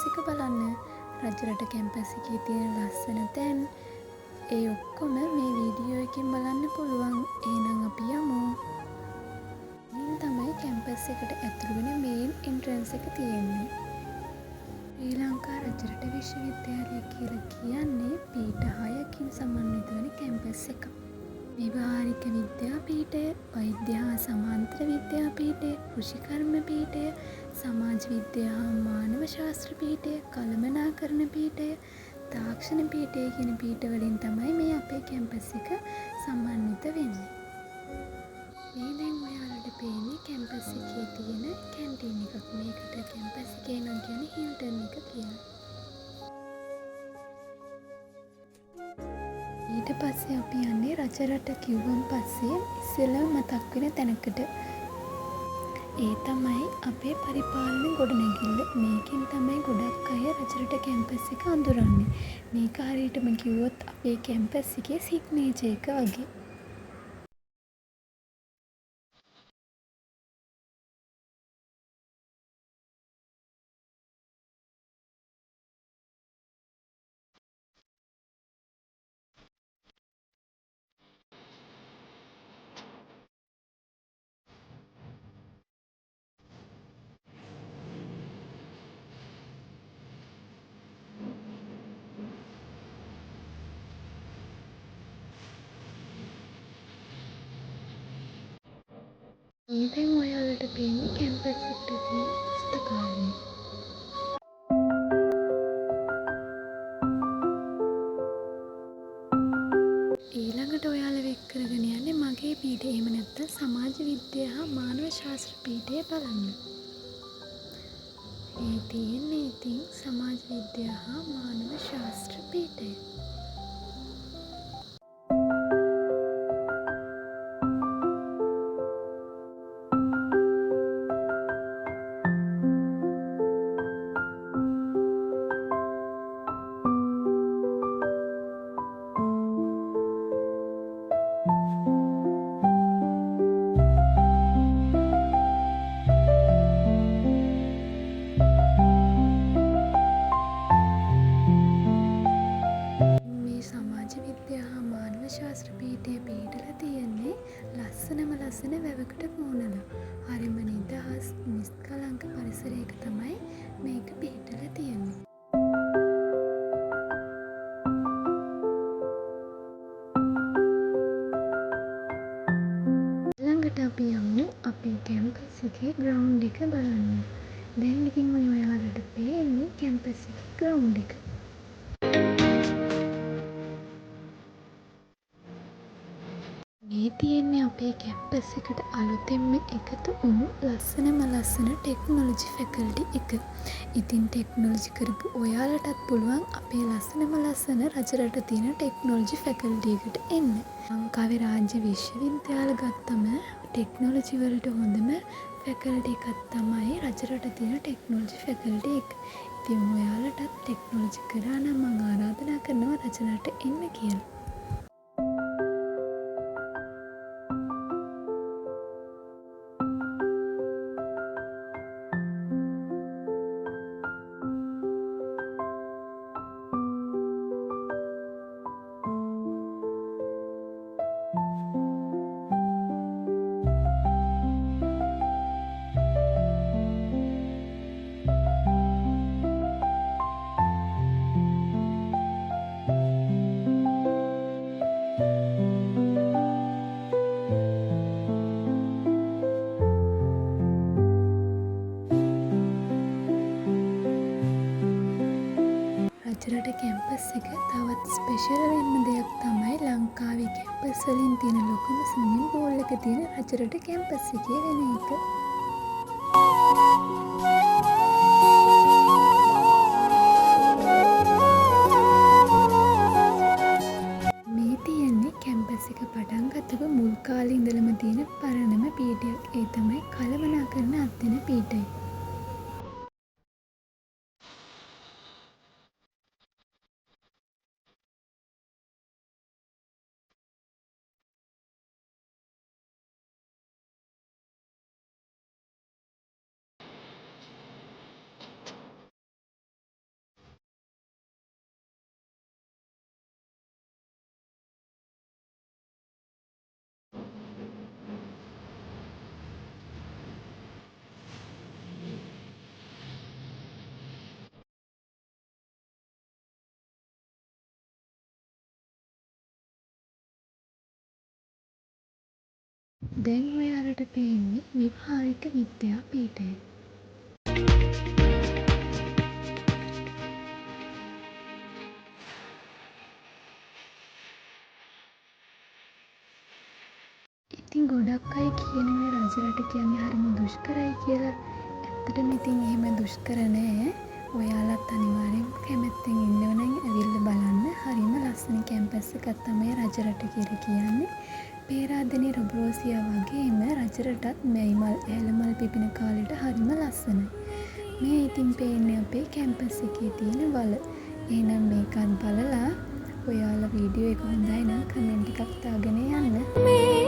Campus එක බලන්න. Rajarata campus එකේ තියෙන ලස්සන තැන් ඒ ඔක්කොම මේ වීඩියෝ එකෙන් බලන්න පුළුවන්. එහෙනම් අපි යමු. මෙන්න තමයි කැම්පස් එකට ඇතුළු වෙන මේන් එන්ට්‍රන්ස් එක තියෙන්නේ. ශ්‍රී ලංකා රජරට විශ්වවිද්‍යාලය කියලා කියන්නේ පීඨ 6කින් සමන්විත වෙන කැම්පස් එකක්. ව්‍යවහාරික විද්‍යා පීඨය, වෛද්‍ය හා සමාන්තර විද්‍යා පීඨය, කෘෂිකර්ම පීඨය, සමාජ විද්‍යා හා මානව ශාස්ත්‍ර පීඨය, කළමනාකරණ පීඨය, තාක්ෂණ පීඨය කියන පීඨ වලින් තමයි මේ අපේ කැම්පස් එක සමන්විත වෙන්නේ. මේ දැන් ඔයාලට පේන්නේ කැම්පස් එකේ තියෙන කැන්ටීන් එකක්. මේකට කැම්පස් එකේ නම් කියන්නේ හිල්ටන් එක කියලා. ඊට පස්සේ අපි යන්නේ රජරට කිව්වන් පස්සේ ඉස්සෙල්ලාම මතක් වෙන තැනකට. ඒ තමයි අපේ පරිපාලන ගොඩනැගිල්ල. මේකෙන් තමයි ගොඩක් අය රජරට කැම්පස් එක අඳුරන්නේ. මේක හරියටම කිව්වොත් අපේ කැම්පස් එකේ සිග්නේචර් එක වගේ. මේ දැන් ඔයාලට පේන්නේ කැම්පස් එකට තියෙන පුස්තකාලය. ඊළඟට ඔයාලව එක් කරගෙන යන්නේ මගේ පීඨය. එහෙම නැත්නම් සමාජ විද්‍යා හා මානව ශාස්ත්‍ර පීඨය බලන්න. මේ තියෙන්නේ ඉතින් සමාජ විද්‍යා හා මානව ශාස්ත්‍ර පීඨය. මේ සමාජ විද්‍යා හා මානව ශාස්ත්‍ර පීඨය පිහිටලා තියෙන්නේ ලස්සනම ලස්සන වැවකට මුහුණලා. හරිම නිදහස් නිස්කලංක පරිසරයක තමයි මේක පිහිටලා තියෙන්නේ. ඊළඟට අපි යමු අපේ කැම්පස් එකේ ග්‍රවුන්ඩ් එක බලන්න. දැන් ඉතින් ඔය ඔයාලට පේන්නේ කැම්පස් එකේ ග්‍රවුන්ඩ් එක. මේ තියෙන්නේ අපේ කැම්පස් එකට අලුතෙන්ම එකතු වුණු ලස්සනම ලස්සන ටෙක්නොලොජි ෆැකල්ටි එක. ඉතින් ටෙක්නොලොජි කරපු ඔයාලටත් පුළුවන් අපේ ලස්සනම ලස්සන රජරට තියෙන ටෙක්නොලොජි ෆැකල්ටි එකට එන්න. ලංකාවේ රාජ්‍ය විශ්වවිද්‍යාල ගත්තම ටෙක්නොලොජි වලට හොඳම ෆැකල්ටි එකක් තමයි රජරට තියෙන ටෙක්නොලොජි ෆැකල්ටි එක. ඉතින් ඔයාලටත් ටෙක්නොලොජි කරා නම් මං ආරාධනා කරනවා රජරට එන්න කියලා. රජරට කැම්පස් එක තවත් ස්පෙෂල් වෙන්න දෙයක් තමයි ලංකාවේ කැම්පස් වලින් තියෙන ලොකුම ස්විමින් පූල් එක තියෙන රජරට කැම්පස් එකේ වෙන එක. මේ තියෙන්නේ කැම්පස් එක පටන් ගත්තපු මුල් කාලේ ඉඳලම තියෙන පරණම පීඨයක්. ඒ තමයි කළමනාකරණ අධ්‍යයන පීඨය. දැන් ඔයාලට පේන්නේ ව්‍යවහාරික විද්‍යාපීඨය. ඉතින් ගොඩක් අය කියනවනේ රජරට කියන්නේ හරිම දුෂ්කරයි කියලා. ඇත්තටම ඉතින් එහෙම දුෂ්කර නෑ. ඔයාලත් අනිවාර්යෙන් කැමැත්තෙන් ඉන්නව නම් ඇවිල්ලා බලන්න. හරිම ලස්සන කැම්පස් එකක් තමයි රජරට කියලා කියන්නේ. පේරාදෙණිය රොබරෝසියා වගේම රජරටත් මැයි මල් ඇහැල මල් පිපෙන කාලෙට හරිම ලස්සනයි. මේ ඉතින් පේන්නේ අපේ කැම්පස් එකේ තියෙන වල. එහෙනම් මේකත් බලලා ඔයාලා වීඩියෝ එක හොඳයි නම් කමෙන්ට් එකක් දාගෙන යන්න.